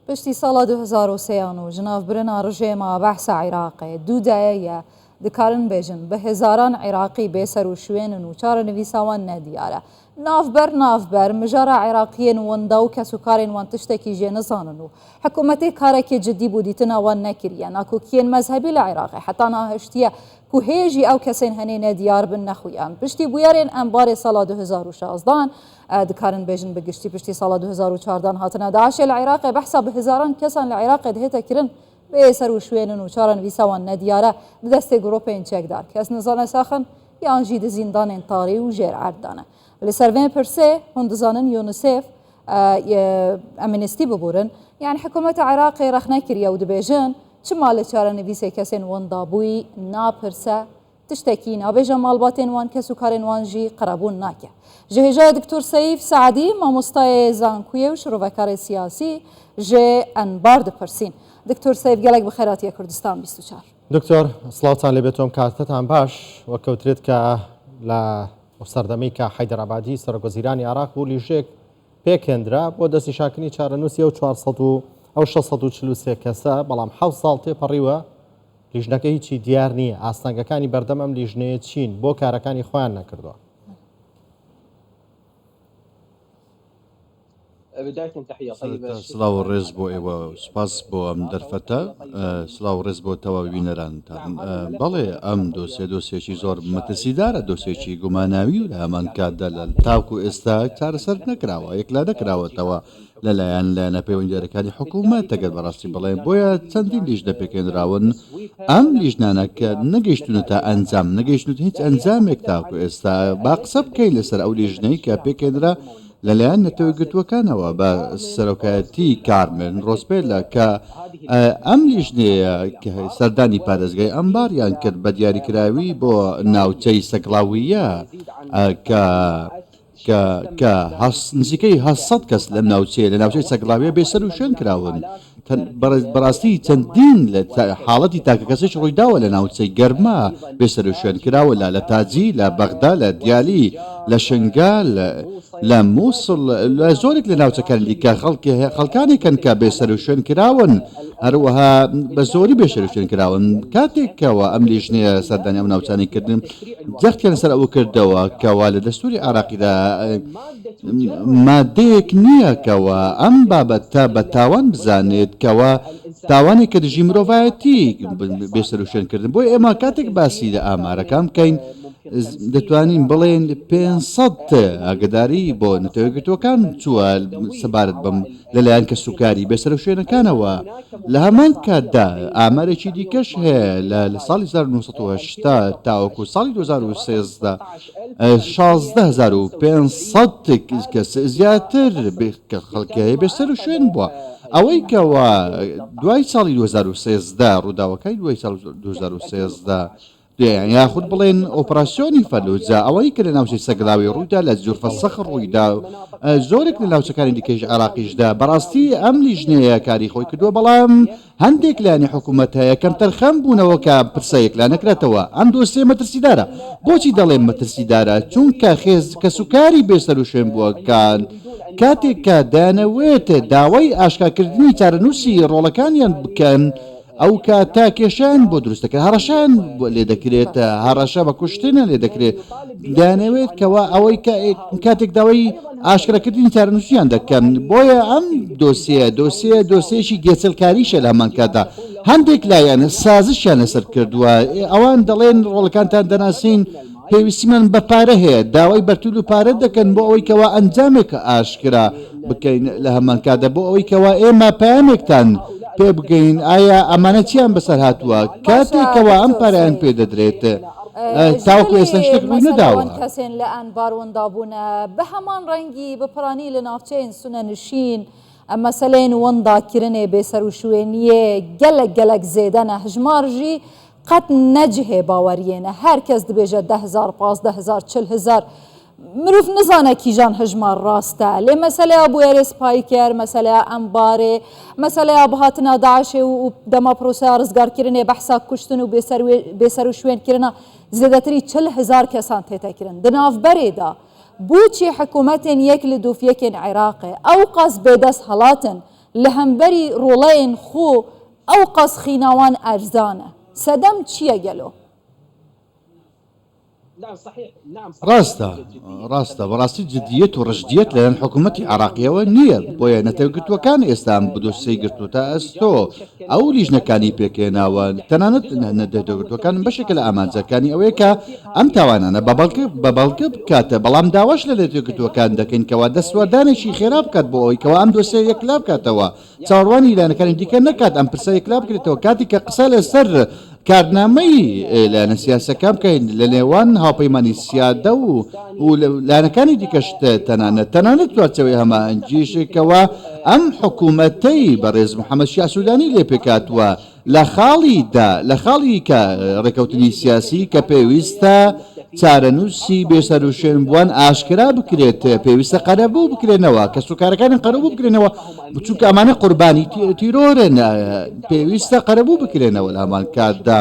پشتی ساڵا 2003 یان و ژناڤبرنا ڕژێما بەعسا عیراقێ دوو دایەیە دکارن بێژن بە هەزاران عیراقی بێ سەروشوێنن و چارەنویسا وان نەدیارە. ناڤبەر ناڤبەر مژارا عیراقیێن وندا و کەسوکارێن وان تشتەکی ژێ نزانن و حکوومەتێ کارەکێ جدی بۆ دیتنا وان نەکریە. ناکۆکیێن مەزهەبی لە عیراقێ حەتا ناهشتیە کو هێژی ئەو کەسێن هەنێ نەدیار بن نەخویان. پشتی بویەرێن ئەنبارێ ساڵا 2016 دکارن بێژن بە گشتی پشتی ساڵا 2014 هاتنا داعشێ لە عیراقێ بەحسا بە هەزاران کەسان لە عیراقێ دهێتە کرن بێ سەروشوێنن و چارەنویسا وان نەدیارە د دەستێ گرۆپێن چەکدار کەس نزانە ساخن یان ژی د زیندانێن تاری و ژێر عەرد دانە. لە سەر ڤێ پرسێ هون دزانن یونسێف ئەمنستی ببورن یان حکوومەت عێراقێ رەخنە کریە و دبێژن چما لە چارەنویسێ کەسێن وندابووی ناپرسە تشتەکی نابێژە ماڵباتێن وان کەس و کارێن وان ژی قەرەبوون ناکە. ژە هێژایە دکتۆر سەیف سەعدی مامۆستاێ زانکویێ و شرۆڤەکارێ سیاسی ژێ ئەنبار دپرسین. دکتۆر سەیف گەلەک بخێر هاتیە کوردستان 24. دکتۆر سڵاوتان لێبێت ئەم کاتەتان باش وەک کەوترێت کە لە ئەو سەردەمەی کە حەیدەر عەبادی سەرۆک وەزیرانی عێراق بوو لیژەیەک پێکهێنرا بۆ دەستنیشانکردنی چارەنووسی ئەو 400 و ئەو 643 کەسە بەڵام حەوت ساڵ تێپەڕیوە لیژنەکە هیچی دیار نییە، ئاستەنگەکانی بەردەم ئەم لیژنەیە چین، بۆ کارەکانی خۆیان نەکردووە؟ سەرەتا سڵاو و ڕێز بۆ ئێوە سوپاس بۆ ئەم دەرفەتە سڵاو و ڕێز بۆ تەواوی بینەرانتان بەڵێ ئەم دۆسیە دۆسیەکی زۆر مەترسیدارە دۆسیەکی گوماناوی و لە هەمان کاتدا لە تاوکو ئێستا چارەسەر نەکراوە یەکلا نەکراوەتەوە لەلایەن لایەنە پەیوەندیدارەکانی حکوومەت ئەگەر بەڕاستی بڵێن بۆیە چەندین لیژنە پێکهێنراون ئەم لیژنانە کە نەگەیشتونەتە ئەنجام نەگەیشتونەتە هیچ ئەنجامێک تاکو ئێستا با قسە بکەین لەسەر ئەو لیژنەی کە پێکهێنرا لەلایەن نەتەوە یەکگرتووەکانەوە بە سەرۆکایەتی کارمن ڕۆسبێلا کە ئەم لیژنەیە کە سەردانی پارێزگای ئەنباریان کرد بە دیاریکراوی بۆ ناوچەی سەگڵاوییە کە کە کە نزیکەی 800 کەس لەم ناوچەیە لە ناوچەی سەگڵاویە بێسەروشوێن کراون. بەڕاستی چەندین حاڵەتی تاکەکەسیش ڕوویداوە لە ناوچەی گەرما بێسەروشوێن کراوە لە لە تاجی لە بەغدا لە دیالی لە شنگال لە مووسڵ لە زۆرێک لە ناوچەکانی دیکە خەڵکی خەڵکانێکن کە بێسەروشوێن کراون هەروەها بە زۆری بێسەروشوێن کراون کاتێک کەەوە ئەم لیژنەیە سەردانی ئەم ناوچانەی کردن جەختیان لەسەر ئەوە کردەوە کەوا لە دەستوری عێراقیدا مادەیەک نییە کەوا ئەم بابەتە بە تاوان بزانێت کەوا تاوانێکە دژی مرۆڤایەتی بێسەروشوێنکردن بۆیە ئێمە کاتێک باسی لە ئامارەکان بکەین دەتوانین بڵێن 500 ئاگداری بۆ نەتەوە یەکگرتووەکان چووە سەبارەت بەم لەلایەن کەسوکاری بێسەروشوێنەکانەوە لە هەمان کاتدا ئامارێکی دیکەش هەیە لە ساڵی 1980 تاوەکو ساڵی 2013 16500 کەس زیاتر کە خەڵکی هەیە بێسەروشوێن بووە. ئەوەی کەوا دوای ساڵی 2013 ڕووداوەکانی دوای ساڵ 2013 یاخود بڵێن ئۆپراسیۆنی فەلوجە ئەوەی کە لە ناوچەی سەگلاوی ڕوویدا لە جورفە سەخر ڕوویدا زۆرێک لە ناوچەکانی دیکەش عێراقیشدا بەڕاستی ئەم لیژنەیە کاری خۆی کردووە بەڵام هەندێک لایەنی حکوومەت هەیە کەمتەرخەم بوونەوە کە پرسە یەکلا نەکرێتەوە ئەم دۆسیە مەترسیدارە بۆچی دەڵێم مەترسیدارە چونکە خێز کەسوکاری بێسەروشوێن بووەکان کاتێک کە دەیانەوێت داوای ئاشکاکردنی چارەنووسی ڕۆڵەکانیان بکەن ئەو کاتە کێشەیان بۆ دروست دەکرێت هەڕەشەیان لێ دەکرێت هەڕەشە بە کوشتنیان لێ دەکرێت دەیانەوێت کەوا ئەوەی کە کاتێک داوای ئاشکراکردنی چارەنووسیان دەکەن بۆیە ئەم دۆسیە دۆسیە دۆسیەکی گێچەلکاریشە لە هەمان کاتدا هەندێک لایەن سازشیان لەسەر کردووە ئەوان دەڵێن ڕۆڵەکانتان دەناسین پێویستیمان بە پارە هەیە، داوای بەرتیل و پارە دەکەن بۆ ئەوەی کەوا ئەنجامێک ئاشکرا بکەین لە هەمانکاتدا بۆ ئەوەی کەوا ئێمە پەیامێکتان پێ بگەین ئایا ئەمانە چیان بەسەر هاتووە باشە کاتێک کەوا ئەم دکتۆر پارەیان سەیف پێ دەدرێت تاوەکو ژبەری ئێستا شتێک ڕووی مەسەلە نەداوە. وان کەسێن لە ئەنبار وندا بوونە بە هەمان ڕەنگی بە پرانی لە ناوچەیên سونە نشین مەسەلەیên وندا کرنێ بێسەروشوێنیێ گەلەک گەلەک زێدەنە هژمار ژی قەت نە جهێ باوەریێ نە هەر کەس دبێژە 10 هزار 15 هزار 40 هزار مروف نزانە کیژان هژمار ڕاستە لێ مەسەلەیا بویەرێ سپایکەر مەسەلەیا ئەنبارێ مەسەلەیا بهاتنا داعشێ و دەما پرۆسەیا ڕزگارکردنێ بەحسا کوشتن و بێسەروشوێنکردنا زێدەتری 40 هزار کەسان تێتەکردن د ناڤبەرێدا بۆچی حکوومەتێن یەک لە دوف یەکێن عێراقێ ئەوقاس بێدەست هەڵاتن؟ لە هەمبەری ڕۆڵەێن خۆ ئەوقەس خیناوان ئەرزانە. سەدەم چیە گەلۆ؟ ڕاستە، ڕاستە، بەڕاستی جدییەت و ڕژدییەت لەلایەن حکوومەتی عێراقییەوە نییە، بۆیە نەتەوەیەکگرتووەکان ئێستا ئەم دۆسیەی گرتووەتە ئەستۆ، ئەو لیژنەکانی پێکهێناوە، تەنانەت نەتەوەیەکگرتووەکان بەشێکە لە ئامانجەکانی ئەوەیە کە ئەم تاوانانە بە بەڵگە بە بەڵگە بکات، بەڵام داواش لە نەتەوەیەکگرتووەکان دەکەین کەوا دەستوەردانێکی خێرا بکات بۆ ئەوەی کەوا ئەم دۆسیە یەکلا بکاتەوە. چاوەڕوانی لایەنەکانی دیکە نەکات ئەم پرسە یەکلا بکرێتەوە کاتێک کە قسە لەسەر کارنامەی لایەنە سیاسەکان بکەین لە نێوان هاوپەیمانی سیادە و و لایەنەکانی دیکەش تەنانەت تەنانەت چوارچێوەی هەماهەنگیش کەوا ئەم حکوومەتەی بەڕێز محەممەد شیاع سوودانی لێ پێکهاتووە لە خاڵی دا، لە خاڵی کە ڕێکەوتنی سیاسی کە پێویستە چارەنووسی بێسەروشوێنبووان ئاشکرا بکرێت، پێویستە قەرەبوو بکرێنەوە، کەسوکارەکانیان قەرەبوو بکرێنەوە، چونکە ئەمانە قوربانی تیرۆرن، پێویستە قەرەبوو بکرێنەوە لە هەمان کاتدا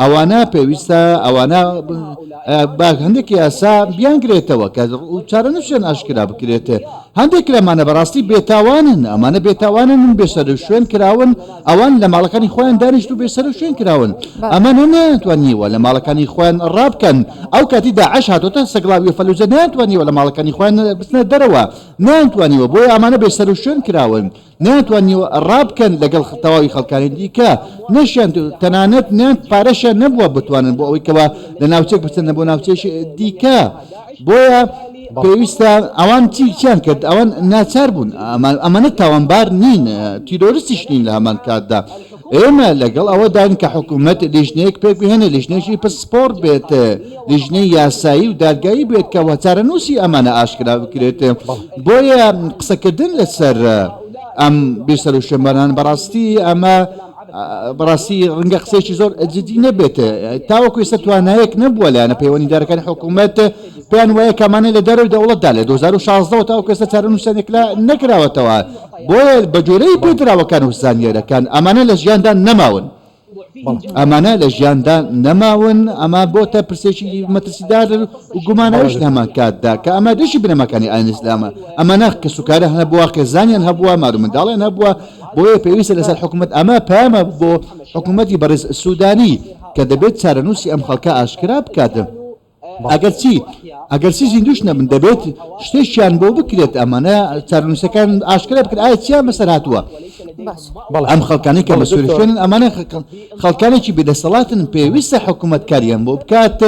ئەوانە پێویستە ئەوانە بە هەندێک یاسا بیانگرێتەوە کە چارەنووسیان ئاشکرا بکرێت. هەندێک لەمانە بەڕاستی بێتاوانن، ئەمانە بێتاوانن و بێسەروشوێن کراون، ئەوان لە ماڵەکانی خۆیان دانیشت و بێسەروشوێن کراون، ئەمانە نەیانتوانیوە لە ماڵەکانی خۆیان ڕابکەن، ئەو کاتی داعش هاتۆتە سەگڵاوی و فەلوجە نەیانتوانیوە لە ماڵەکانی خۆیان بچنە دەرەوە، نەیانتوانیوە، بۆیە ئەمانە بێسەروشوێن کراون. نەیانتوانیوە ڕابکەن لەگەڵ تەواوی خەڵکانی دیکە، نەشیان تەنانەت نەیان پارەشیان نەبووە بتوانن بۆ ئەوەی کەوا لە ناوچەیەک بچنە بۆ ناوچەیەکی دیکە، بۆیە پێویستە ئەوان چی چیان کرد ئەوان ناچار بوون ئەمانە تاوانبار نین تیرۆریستیش نین لە هەمان کاتدا ئێمە لەگەڵ ئەوەداین کە حکوومەت لیژنەیەک پێک بهێنێ لیژنەیەکی پسپۆڕ بێت لیژنەی یاسایی و دادگایی بێت کە چارەنووسی ئەمانە ئاشکرا بکرێت بۆیە قسەکردن لەسەر ئەم بێسەروشوێنبانان بەڕاستی ئەمە بەڕاستی ڕەنگە قسەیەکی زۆر جدی نەبێت تاوەکو ئێستا توانایەک نەبووە لایەنە پەیوەندیدارەکانی حکوومەت پێیان وایە کامانە لە دەرەوەی دەوڵەتدا لە 2016 تاوەکو ئێستا چارەنووسیان یەکلا نەکراوەتەوە بۆیە بە گوێرەی پێدراوەکان و زانیاریەکان ئەمانە لە ژیاندا نەماون. ئەمانە لە ژیاندا نەماون، ئەمە بۆتە پرسێکی مەترسیدار و گوماناویش لە هەمان کاتدا کە ئەمە دژی بنەماکانی ئاینی ئیسلامە. ئەمانە کەسوکاریان هەبووە، خێزانیان هەبووە، مار و منداڵیان هەبووە، بۆیە پێویستە لەسەر حکومەت ئەمە پەیامە بۆ حکومەتی بەڕێز سودانی کە دەبێت چارەنووسی ئەم خەڵکە ئاشکرا بکات. ئەگەرچی ئەگەرچی زیندووش نەبن دەبێت شتێکیان بۆ بکرێت ئەمانە چارەنووسەکان ئاشکرا بکرێت ئایا چیان بەسەر هاتووە ئەم خەڵکانی کە بە سوورشوێنن ئەمانە خەڵکانێکی بێدەسەڵاتن پێویستە حکوومەت کاریان بۆ بکات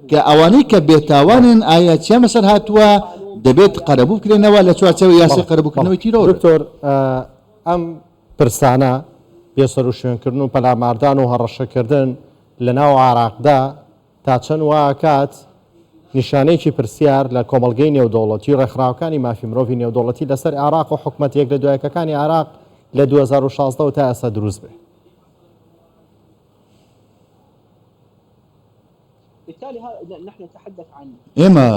کە ئەوانەی کە بێتاوانن ئایا چیان بەسەر هاتووە دەبێت قەرەبوو بکرێنەوە لە چوارچێوەی یاسای قەرەبووکردنەوەی تیرۆر. دکتۆر ئەم پرسانە بێسەروشوێنکردن و پەلاماردان و هەڕەشەکردن لەناو عێراقدا تا چەند وا ئەکات نیشانەیەکی پرسیار لە کۆمەڵگەی نێودەوڵەتی و ڕێکخراوەکانی مافی مرۆڤی نێودەوڵەتی لەسەر عێراق و حکومەتە یەک لە دوایەکەکانی عێراق لە 2016 وە تا ئێستا دروست بێ؟ ئێمە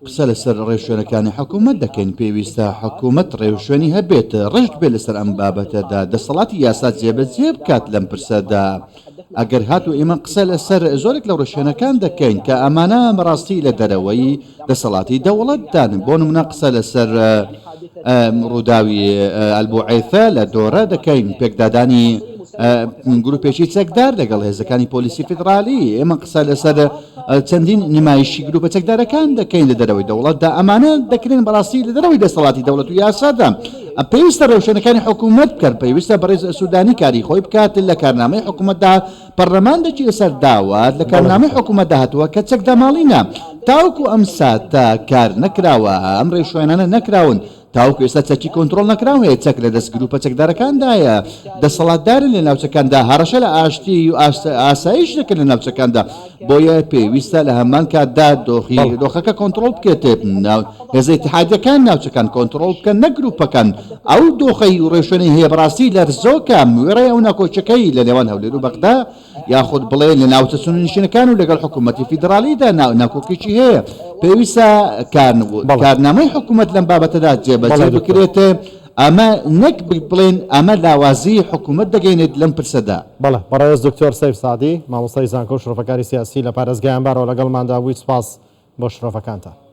قسە لەسەر ڕێوشوێنەکانی حکوومەت دەکەین، پێویستە حکوومەت ڕێوشوێنی هەبێت، ڕژد بێت لەسەر ئەم بابەتەدا، دەسەڵاتی یاسا جێبەجێ بکات لەم پرسەدا. ئەگەر هاتوو ئێمە قسە لەسەر زۆرێک لە ڕێوشوێنەکان دەکەین کە ئەمانە بەڕاستی لە دەرەوەی دەسەڵاتی دەوڵەتدان، بۆ نمونە قسە لەسەر ڕووداوی ئەلبوعێفە لە دۆرە دەکەین، پێکدادانی گروپێکی چەکدار لەگەڵ هێزەکانی پۆلیسی فیدرالی، ئێمە قسە لەسەر چەندین نمایشی گروپە چەکدارەکان دەکەین لە دەرەوەی دەوڵەتدا، ئەمانە دەکرێن بەڕاستی لە دەرەوەی دەسەڵاتی دەوڵەت و یاسادا. پێویستە ڕێوشوێنەکانی حکوومەت بکەن، پێویستە بەڕێز سوودانی کاری خۆی بکات لە کارنامەی حکوومەتدا، پەرلەمان دەچیتە سەر داوات، لە کارنامەی حکوومەتدا هاتووە کە چەکداماڵینە، تاوەکو ئەم ساتە کار نەکراوە، ئەم ڕێوشوێنانە نەکراون، تاوەکو ئێستا چەکی کۆنترۆڵ نەکراو هەیە، چەک لە دەست گروپە چەکدارەکاندایە، دەسەڵاتدارن لە ناوچەکاندا، هەڕەشە لە ئاشتی و ئاسایش دەکەن لە ناوچەکاندا، بۆیە پێویستە لە هەمان کاتدا دۆخی دۆخەکە کۆنترۆڵ بکرێت، هێزە ئیتیحادیەکان ناوچەکان کۆنترۆڵ بکەن نەک گروپەکان، ئەو دۆخەی و ڕێوشوێنەی هەیە بەڕاستی لەرزۆکە، وێڕای ئەو ناکۆکیەکەی لە نێوان هەولێر و بەغدا، یاخود بڵێ لە ناوچە سوننینشینەکان و لەگەڵ حکوومەتی فیدراڵیدا ناکۆکیی هەیە، پێویستە کارنامەی حکوومەت لەم بابەتەدا جێبەجێ بکرێت، ئەمە نەک بڵێن ئەمە لاوازیی حکوومەت دەگەیەنێت لەم پرسەدا. بەڵێ بەڕێز دکتۆر سەیف سەعدی، مامۆستای زانکۆ و شرۆڤەکاری سیاسی لە پارێزگای ئەنبارەوە لەگەڵماندا بوویت، سوپاس بۆ شرۆڤەکانتان.